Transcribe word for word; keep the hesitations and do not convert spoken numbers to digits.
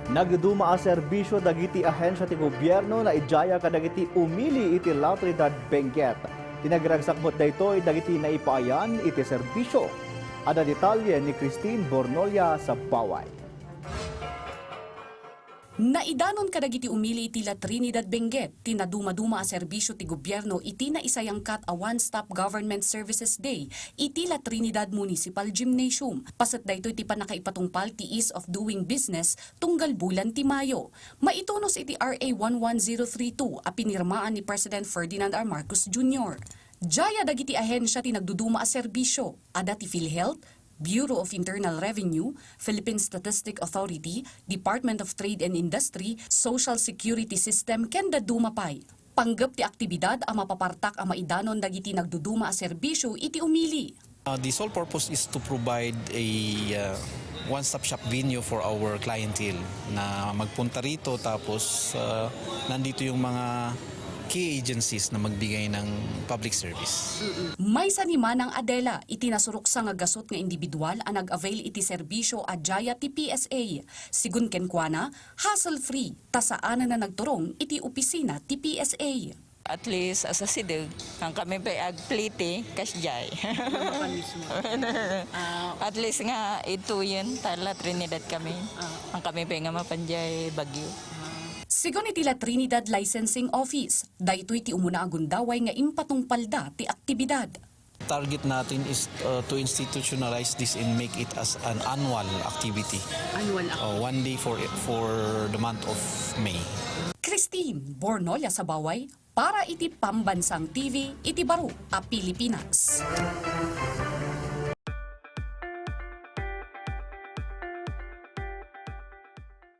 Nagduma a serbisyo dagiti ahensia ti gobierno naidiaya kadagiti umili iti La Trinidad Benguet. Ti nagragsak met daytoy dagiti naipaayan iti serbisyo. Adda detalye ni Christine Bornolia Sabaway. Naidanon kadagiti umili iti La Trinidad Benguet ti nadumaduma a serbisyo ti gobierno iti naisayangkat a One-Stop Government Services Day iti La Trinidad Municipal Gymnasium. Paset daytoy ti pannakaipatungpal ti ease of doing business tunggal bulan ti Mayo. Maitunus iti R A one one zero three two a pinirmaan ni President Ferdinand R. Marcos Junior. Diaya dagiti ahensia ti nagduduma a serbisyo, adda ti PhilHealth, Bureau of Internal Revenue, Philippine Statistic Authority, Department of Trade and Industry, Social Security System, ken dadduma pay. Panggep ti aktibidad a mapapartak a maidanon dagiti nagduduma a serbisyo iti umili. Uh, the sole purpose is to provide a, uh, one-stop shop venue for our clientele na magpunta rito, tapos, uh, nandito yung mga key agencies na magbigay ng public service. Maysa ni Manang Adela iti nasuruksa nga gasut nga individual a nag-avail iti serbisyo a diaya ti P S A. Sigun kenkuana, hassle-free, ta saanen a nagturong iti opisina ti P S A. At least, as a sideg, ang kami pa agpliti, kasjay. Mapan mismo. Ah. At least nga, ituyen, tala Trinidad kami. Ah. Ang kami pa nga mapanjay Baguio. Sigun iti La Trinidad Licensing Office, daytoy ti umuna a gundaway nga impatungpalda ti aktibidad. Target natin is, uh, to institutionalize this and make it as an annual activity. Annual activity. Uh, one day for, for the month of May. Christine Bornolia Sabaway para iti Pambansang T V iti baro a Pilipinas.